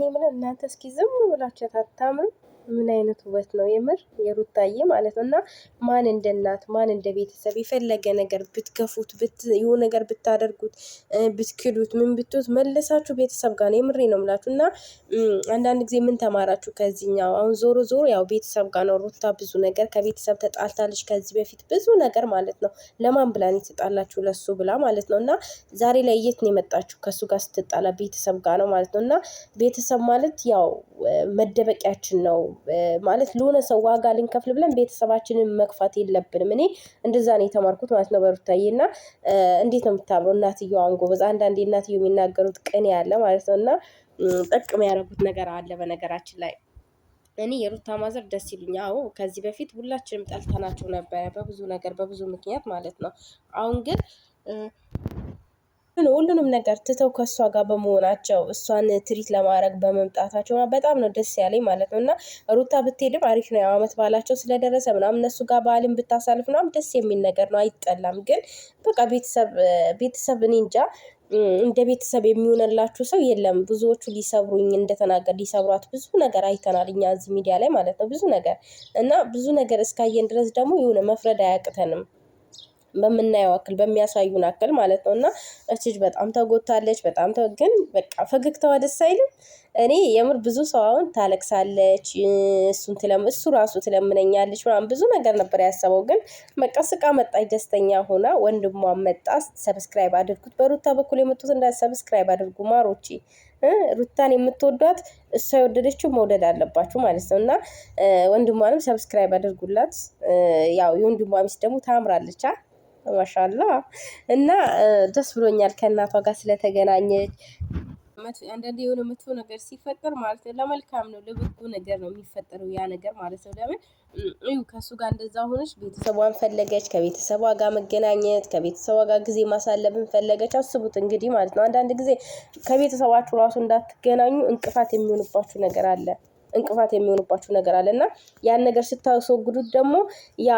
የምለው እናንተ እስኪ ዝም ብላችሁ አታምሩ? ምን አይነት ውበት ነው የምር የሩታዬ ማለት ነው። እና ማን እንደ እናት ማን እንደ ቤተሰብ የፈለገ ነገር ብትገፉት የሆነ ነገር ብታደርጉት ብትክዱት ምን ብትሉት መለሳችሁ ቤተሰብ ጋር ነው። የምሬ ነው የምላችሁ። እና አንዳንድ ጊዜ ምን ተማራችሁ ከዚህኛው? አሁን ዞሮ ዞሮ ያው ቤተሰብ ጋር ነው። ሩታ ብዙ ነገር ከቤተሰብ ተጣልታለች ከዚህ በፊት ብዙ ነገር ማለት ነው። ለማን ብላ ነው የተጣላችሁ? ለሱ ብላ ማለት ነው። እና ዛሬ ላይ የት ነው የመጣችሁ? ከሱ ጋር ስትጣላ ቤተሰብ ጋር ነው ማለት ነው። እና ቤተሰብ ማለት ያው መደበቂያችን ነው ማለት ለሆነ ሰው ዋጋ ልንከፍል ብለን ቤተሰባችንን መግፋት የለብንም። እኔ እንደዛ ነው የተማርኩት ማለት ነው በሩታዬ። እና እንዴት ነው የምታምረው እናትየዋን ጎበዝ። አንዳንዴ እናትየው የሚናገሩት ቅኔ ያለ ማለት ነው እና ጠቅም ያደረጉት ነገር አለ በነገራችን ላይ። እኔ የሩታ mother ደስ ይሉኛል። አዎ ከዚህ በፊት ሁላችንም ጠልተናቸው ነበረ በብዙ ነገር በብዙ ምክንያት ማለት ነው። አሁን ግን ሁሉንም ነገር ትተው ከእሷ ጋር በመሆናቸው እሷን treat ለማድረግ በመምጣታቸው በጣም ነው ደስ ያለኝ ማለት ነው። እና ሩታ ብትሄድም አሪፍ ነው። ያው አመት በዓላቸው ስለደረሰ ምናምን እነሱ ጋር በዓልን ብታሳልፍ ምናምን ደስ የሚል ነገር ነው፣ አይጠላም። ግን በቃ ቤተሰብ ቤተሰብ እኔ እንጃ እንደ ቤተሰብ የሚሆንላችሁ ሰው የለም። ብዙዎቹ ሊሰብሩኝ እንደተናገር ሊሰብሯት ብዙ ነገር አይተናል እኛ እዚህ ሚዲያ ላይ ማለት ነው። ብዙ ነገር እና ብዙ ነገር እስካየን ድረስ ደግሞ የሆነ መፍረድ አያቅተንም በምናየው አክል በሚያሳዩን አክል ማለት ነው። እና እች በጣም ተጎድታለች። በጣም ግን በቃ ፈገግታዋ ደስ አይልም። እኔ የምር ብዙ ሰው አሁን ታለቅሳለች፣ እሱን እሱ ራሱ ትለምነኛለች ምናምን ብዙ ነገር ነበር ያሰበው። ግን በቃ ስቃ መጣች ደስተኛ ሆና። ወንድሟ መጣ። subscribe አድርጉት። በሩታ በኩል የመጡት እንዳ subscribe አድርጉ ማሮቼ። ሩታን የምትወዷት እሷ የወደደችው መውደድ አለባችሁ ማለት ነው። እና ወንድሟንም subscribe አድርጉላት። ያው የወንድሟ ሚስት ደግሞ ታምራለች። ማሻላ እና ደስ ብሎኛል ከእናቷ ጋር ስለተገናኘች። አንዳንዴ የሆነ መጥፎ ነገር ሲፈጠር ማለት ነው ለመልካም ነው ለበጎ ነገር ነው የሚፈጠረው ያ ነገር ማለት ነው። ለምን እዩ ከእሱ ጋር እንደዛ ሆነች፣ ቤተሰቧን ፈለገች፣ ከቤተሰቧ ጋር መገናኘት፣ ከቤተሰቧ ጋር ጊዜ ማሳለፍን ፈለገች። አስቡት እንግዲህ ማለት ነው። አንዳንድ ጊዜ ከቤተሰባችሁ ራሱ እንዳትገናኙ እንቅፋት የሚሆንባችሁ ነገር አለ እንቅፋት የሚሆንባችሁ ነገር አለ እና ያን ነገር ስታስወግዱት ደግሞ ያ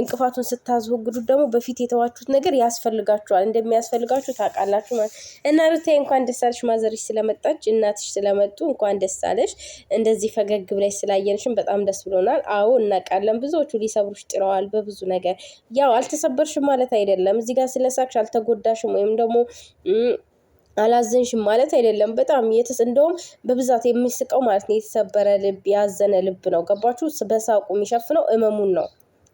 እንቅፋቱን ስታስወግዱት ደግሞ በፊት የተዋችሁት ነገር ያስፈልጋችኋል፣ እንደሚያስፈልጋችሁ ታውቃላችሁ ማለት እና ሩታዬ እንኳን ደስ አለሽ። ማዘርሽ ስለመጣች እናትሽ ስለመጡ እንኳን ደስ አለሽ። እንደዚህ ፈገግ ብለሽ ስላየንሽም በጣም ደስ ብሎናል። አዎ እናውቃለን፣ ብዙዎቹ ሊሰብሩሽ ጥረዋል በብዙ ነገር። ያው አልተሰበርሽም ማለት አይደለም። እዚህ ጋር ስለሳቅሽ አልተጎዳሽም ወይም ደግሞ አላዘንሽም ማለት አይደለም። በጣም እንደውም በብዛት የሚስቀው ማለት ነው የተሰበረ ልብ ያዘነ ልብ ነው። ገባችሁ? በሳቁ የሚሸፍነው እመሙን ነው።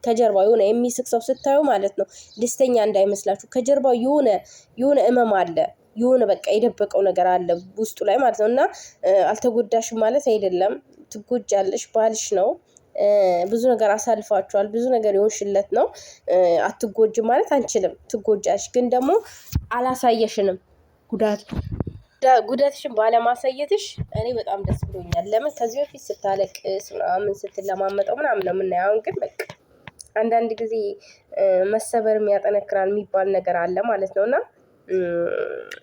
ከጀርባው የሆነ የሚስቅ ሰው ስታዩ ማለት ነው ደስተኛ እንዳይመስላችሁ። ከጀርባው የሆነ የሆነ እመም አለ፣ የሆነ በቃ የደበቀው ነገር አለ ውስጡ ላይ ማለት ነው። እና አልተጎዳሽም ማለት አይደለም። ትጎጃለሽ፣ ባልሽ ነው። ብዙ ነገር አሳልፋችኋል። ብዙ ነገር የሆንሽለት ነው። አትጎጅም ማለት አንችልም። ትጎጃለሽ፣ ግን ደግሞ አላሳየሽንም ጉዳት ጉዳትሽን ባለማሳየትሽ እኔ በጣም ደስ ብሎኛል። ለምን ከዚህ በፊት ስታለቅስ ምናምን ስትለማመጠው ምናምን ነው የምናየው። አሁን ግን በቃ አንዳንድ ጊዜ መሰበርም ያጠነክራል የሚባል ነገር አለ ማለት ነው እና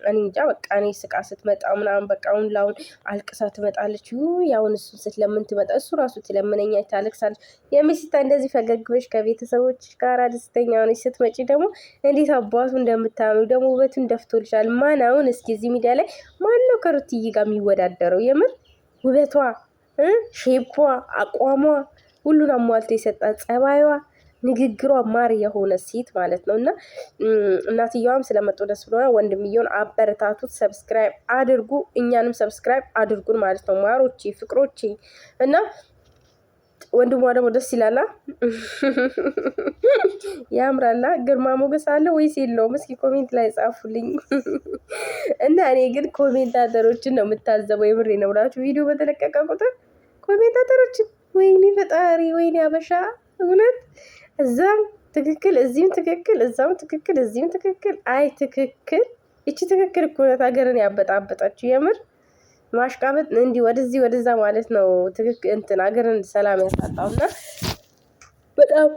እኔ እንጃ በቃ እኔ ስቃ ስትመጣ ምናምን በቃ አሁን ላሁን አልቅሳ ትመጣለች። ያሁን እሱን ስትለምን ትመጣ እሱ ራሱ ትለምነኛ ታለቅሳለች። የሚስታ እንደዚህ ፈገግ ብለሽ ከቤተሰቦች ጋር ደስተኛ ሆነች ስትመጪ ደግሞ እንዴት አባቱ እንደምታምሩ ደግሞ ውበቱን ደፍቶልሻል። ማን አሁን እስኪ እዚህ ሚዲያ ላይ ማን ነው ከሩትዬ ጋር የሚወዳደረው? የምር ውበቷ፣ ሼፖ፣ አቋሟ ሁሉን አሟልቶ የሰጣት ጸባይዋ ንግግሯ ማር የሆነ ሴት ማለት ነው። እና እናትየዋም ስለመጡ ደስ ብሎናል። ወንድምየውን አበረታቱት፣ subscribe አድርጉ፣ እኛንም subscribe አድርጉን ማለት ነው። ማሮቼ ፍቅሮቼ እና ወንድሟ ደግሞ ደስ ይላላ፣ ያምራላ። ግርማ ሞገስ አለ ወይስ የለውም? እስኪ comment ላይ ጻፉልኝ። እና እኔ ግን commentator ኦችን ነው የምታዘበው። የምሬ ነው ብላችሁ ቪዲዮ በተለቀቀ ቁጥር commentator ኦችን፣ ወይኔ ፈጣሪ፣ ወይኔ አበሻ እውነት እዛም ትክክል እዚህም ትክክል እዛም ትክክል እዚህም ትክክል። አይ ትክክል፣ ይቺ ትክክል እኮ ናት ሀገርን ያበጣበጣችሁ። የምር ማሽቃበጥ እንዲህ ወደዚህ ወደዛ ማለት ነው። ትክክል እንትን ሀገርን ሰላም ያሳጣውና በጣም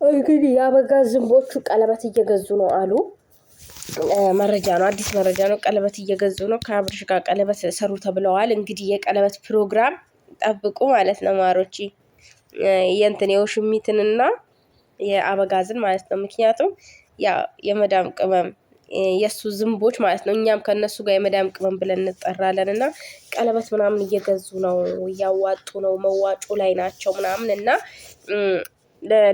እንግዲህ የአበጋዝ ዝንቦቹ ቀለበት እየገዙ ነው አሉ። መረጃ ነው፣ አዲስ መረጃ ነው። ቀለበት እየገዙ ነው። ከአብርሽ ጋር ቀለበት ሰሩ ተብለዋል። እንግዲህ የቀለበት ፕሮግራም ጠብቁ ማለት ነው ማሮቺ። የእንትን የውሽሚትንና የአበጋዝን ማለት ነው። ምክንያቱም ያ የመዳም ቅመም የእሱ ዝንቦች ማለት ነው። እኛም ከእነሱ ጋር የመዳም ቅመም ብለን እንጠራለን። እና ቀለበት ምናምን እየገዙ ነው፣ እያዋጡ ነው፣ መዋጮ ላይ ናቸው ምናምን እና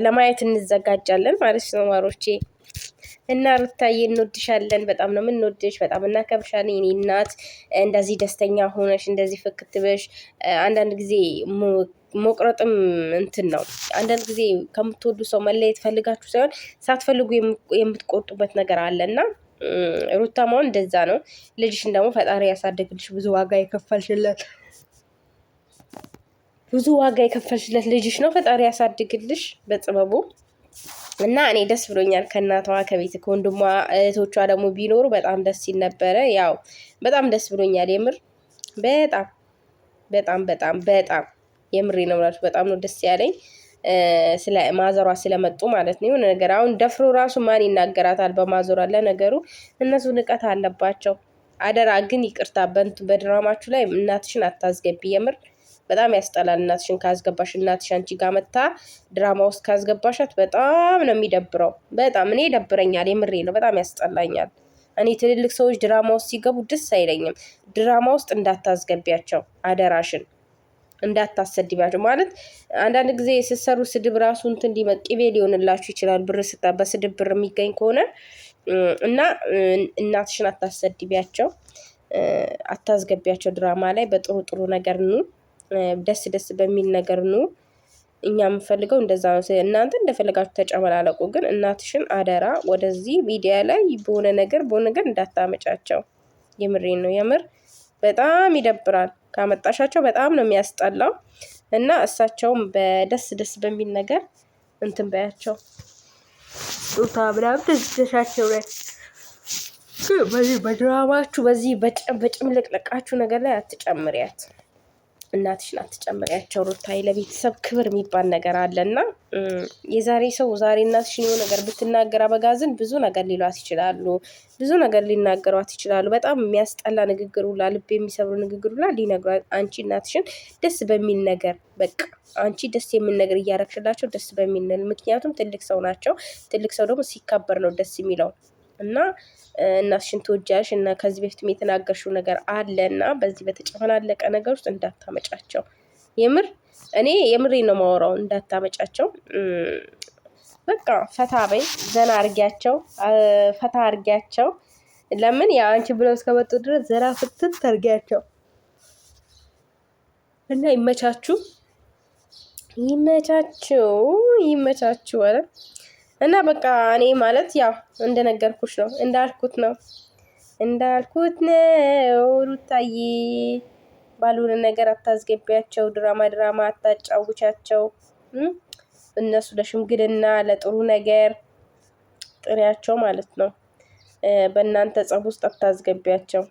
ለማየት እንዘጋጃለን ማለት ነው ማሮቼ። እና ሩታዬ እንወድሻለን፣ በጣም ነው የምንወድሽ፣ በጣም እናከብርሻለን። የኔ እናት እንደዚህ ደስተኛ ሆነሽ እንደዚህ ፍክት ብለሽ አንዳንድ ጊዜ መቁረጥም እንትን ነው። አንዳንድ ጊዜ ከምትወዱ ሰው መለየት ፈልጋችሁ ሳይሆን ሳትፈልጉ የምትቆርጡበት ነገር አለ እና ሩታ መሆን እንደዛ ነው። ልጅሽን ደግሞ ፈጣሪ ያሳደግልሽ፣ ብዙ ዋጋ የከፈልሽለት ብዙ ዋጋ የከፈልሽለት ልጅሽ ነው። ፈጣሪ ያሳድግልሽ በጥበቡ። እና እኔ ደስ ብሎኛል። ከእናቷ ከቤት ከወንድሟ እህቶቿ ደግሞ ቢኖሩ በጣም ደስ ሲል ነበረ። ያው በጣም ደስ ብሎኛል የምር በጣም በጣም በጣም በጣም የምሬ ነው የምላችሁ። በጣም ነው ደስ ያለኝ ስለ ማዘሯ ስለመጡ ማለት ነው። የሆነ ነገር አሁን ደፍሮ ራሱ ማን ይናገራታል? በማዞሯ ለነገሩ እነሱ ንቀት አለባቸው። አደራ ግን ይቅርታ በንቱ በድራማችሁ ላይ እናትሽን አታስገቢ። የምር በጣም ያስጠላል። እናትሽን ካስገባሽ እናትሽ አንቺ ጋር መታ ድራማ ውስጥ ካስገባሻት በጣም ነው የሚደብረው። በጣም እኔ ይደብረኛል። የምሬ ነው። በጣም ያስጠላኛል። እኔ ትልልቅ ሰዎች ድራማ ውስጥ ሲገቡ ደስ አይለኝም። ድራማ ውስጥ እንዳታስገቢያቸው አደራሽን እንዳታሰድቢያቸው። ማለት አንዳንድ ጊዜ ስትሰሩ ስድብ ራሱ እንትን ሊመ ቅቤ ሊሆንላችሁ ይችላል። ብር ስታ በስድብ ብር የሚገኝ ከሆነ እና እናትሽን አታሰድቢያቸው፣ አታስገቢያቸው ድራማ ላይ። በጥሩ ጥሩ ነገር ኑ፣ ደስ ደስ በሚል ነገር ኑ። እኛ የምንፈልገው እንደዛ ነው። እናንተ እንደፈለጋችሁ ተጨመላለቁ፣ ግን እናትሽን አደራ ወደዚህ ሚዲያ ላይ በሆነ ነገር በሆነ ነገር እንዳታመጫቸው። የምሬን ነው። የምር በጣም ይደብራል። ካመጣሻቸው በጣም ነው የሚያስጠላው። እና እሳቸውም በደስ ደስ በሚል ነገር እንትን በያቸው ጡታ ምናምን ትዝተሻቸው ላይ በዚህ በድራማችሁ በዚህ በጭምልቅልቃችሁ ነገር ላይ አትጨምሪያት። እናትሽን አትጨምሪያቸው ሩታዬ። ለቤተሰብ ክብር የሚባል ነገር አለና የዛሬ ሰው ዛሬ እናትሽን የሆነ ነገር ብትናገር አበጋዝን ብዙ ነገር ሊሏት ይችላሉ። ብዙ ነገር ሊናገሯት ይችላሉ። በጣም የሚያስጠላ ንግግር ሁላ፣ ልብ የሚሰብሩ ንግግር ሁላ ሊነግሯት፣ አንቺ እናትሽን ደስ በሚል ነገር በቃ አንቺ ደስ የሚል ነገር እያረግሽላቸው ደስ በሚል፣ ምክንያቱም ትልቅ ሰው ናቸው። ትልቅ ሰው ደግሞ ሲከበር ነው ደስ የሚለው። እና እናትሽን ትወጃለሽ እና ከዚህ በፊትም የተናገርሽው ነገር አለ እና በዚህ በተጨመላለቀ ነገር ውስጥ እንዳታመጫቸው። የምር እኔ የምሬ ነው የማወራው፣ እንዳታመጫቸው። በቃ ፈታ በይ፣ ዘና አርጊያቸው፣ ፈታ አርጊያቸው። ለምን ያ አንቺ ብለው እስከመጡ ድረስ ዘና ፍትት አርጊያቸው እና ይመቻችሁ፣ ይመቻችሁ፣ ይመቻችሁ አለ። እና በቃ እኔ ማለት ያው እንደነገርኩሽ ነው፣ እንዳልኩት ነው እንዳልኩት ነው ሩታዬ፣ ባልሆነ ነገር አታስገቢያቸው፣ ድራማ ድራማ አታጫውቻቸው። እነሱ ለሽምግልና ለጥሩ ነገር ጥሪያቸው ማለት ነው። በእናንተ ጸብ ውስጥ አታስገቢያቸው።